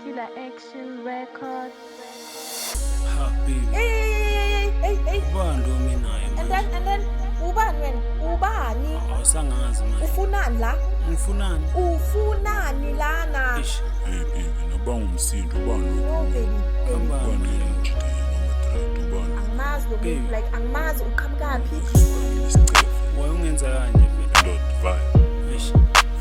Killer Action Records. Ha baby. Hey, hey, hey. Ubani lo minaye And manje? then ubani wena? Ubani? Awusangazi manje. Ufunani la? Ngifunani? Ufunani lana? Eish, Hey baby, nabanga umsindo ubani lokhu? No baby, baby. Hamba. Ubani yena ngijida yena ama-dread ubani? Angimazi lo muntu, Baby. like angimazi uqhamukaphi. Ubani isicefe? Why ungenza kanje vele? Ndoda, vai, Eish.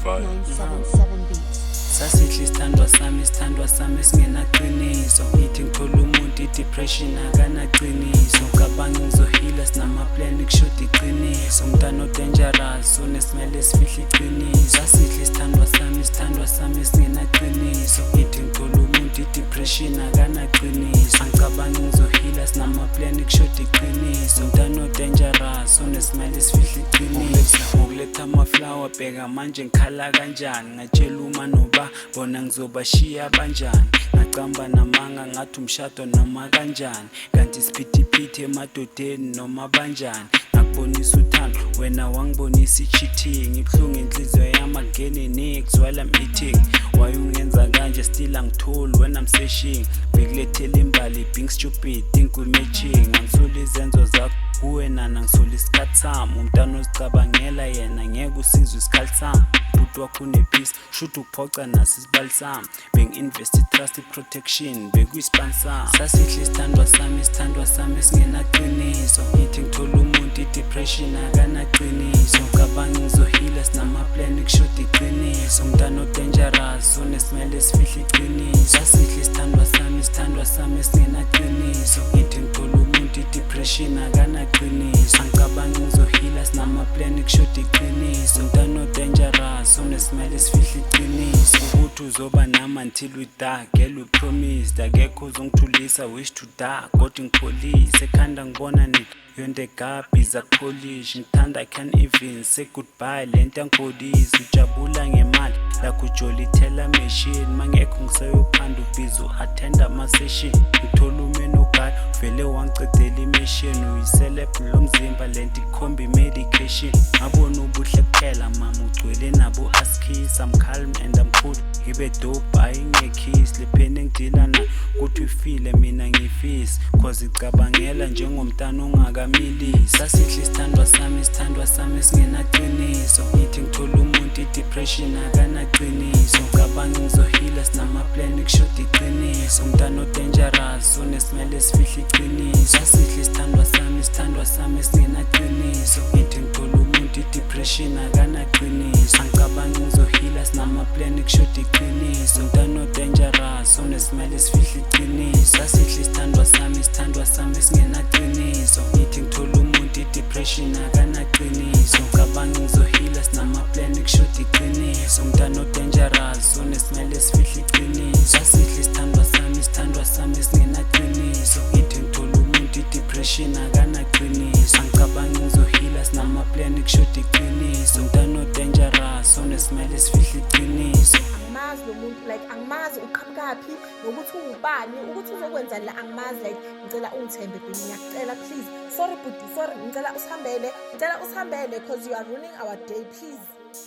vai. 977 Beats. Sasihle isithandwa sami, isithandwa sami esingenaqiniso. Ngithi ngithola umuntu i-depression akanaqiniso. Cabanga ngizohila sinama-plan kushoda iqiniso. Umntana o-dangerous onesimele esifihla iqiniso. Sasihle isithandwa sami, isithandwa sami esingenaqiniso. Ngithi ngithola umuntu i-depression akanaqiniso. Angicabangi ngizohila sinama-plan kushoda iqiniso. Umntana o-dangerous onesimele esifihla iqiniso. Ngokuletha ama-flower bheka manje ngikhala kanjani. Ngatshela uma noba bona ngizobashiya banjani. Ngacamba namanga ngathi umshado noma kanjani. Kanti isiphithiphithi emadodeni noma banjani. Ngakubonisa uthando wena wangibonisa i-cheating. Ibuhlungu inhliziyo yami angeni niks while I'm eating. Why ungenza kanje still angitholi when I'm searching. Bekulethela imbali being stupid think we matching. Angisoli izenzo zakho kuwe nana ngisola isikhathi sami. Umntana ozicabangela yena ngeke usizwe isikhathi sami. Bhuti wakho une-peace shuthi ukuphoca naso isibali sami. Bengi-invest i-trust i-protection bekuyisibani sami. Sasihle isithandwa sami, isithandwa sami esingenaqiniso. Ngithi ngithola umuntu i-depression akanaqiniso. Cabanga ngizohila sinama-plan kushoda iqiniso. Umntana o-dangerous onesimele esifihla iqiniso. Sasihle isithandwa sami, isithandwa sami esingenaqiniso. Ngithi ngithola umuntu i-depression akanaqiniso. Angicabangi ngizohila sinama-plan kushoda iqiniso. Umntana o-dangerous onesimele esifihla iqiniso. Ukuthi uzoba nami until we die, girl we promised. Akekho ozongithulisa wish to die, kodwa ngipholise. Ekhanda ngibona nina yonke gabhi zakupholish. Ngithanda I can't even say goodbye lento angipholisi. Ujabula ngemali lakho ujolly teller machine. Mangekho ngiseyophanda ubhizi u-attend ama-session. Ngithola umeno guy vele wangicedela i-mission. Uyi-celeb lo mzimba lento ikhomba i-medication. Ngabona ubuhle kuphela mama ugcwele nabo askies. I'm calm and I'm cool ngibe dope ayingekhisi. Le pain engidila nayo kuthi uyifile mina ngifisi. Cause icabangela njengomntana ongakamilisi. Sasihle isithandwa sami, isithandwa sami esingenaqiniso. Ngithi ngithola umuntu i-depression akanaqiniso. Cabanga ngizohila sinama-plan kushoda iqiniso. Umntana o-dangerous onesimele esifihla iqiniso. Sasihle isithandwa sami, isithandwa sami esingenaqiniso. Ngithi ngithola umuntu i-depression akanaqiniso. Angicabangi ngizohila sinama-plan kushoda iqiniso. Umntana o-dangerous onesimele esifihla iqiniso. Sasihle isithandwa sami, isithandwa sami esingenaqiniso. Ngithi ngithola umuntu i-depression akanaqiniso. Cabanga ngizohila sinama-plan kushoda iqiniso. Umntana o-dangerous onesimele esifihla iqiniso. Sasihle isithandwa sami, isithandwa sami esingenaqiniso. Ngithi ngithola umuntu i-depression akanaqiniso. Angicabangi ngizohila sinama-plan kushoda iqiniso. Umntana o-dangerous onesimele esifihla iqiniso. Angimazi lo muntu, like angimazi uqhamukaphi nokuthi uwubani, ukuthi uzokwenzani la angimazi. Like ngicela ungithembe baby, ngiyakucela please. Sorry bhuti, sorry, ngicela usihambele, ngicela usihambele cause you are ruining our day, please.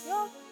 Yo.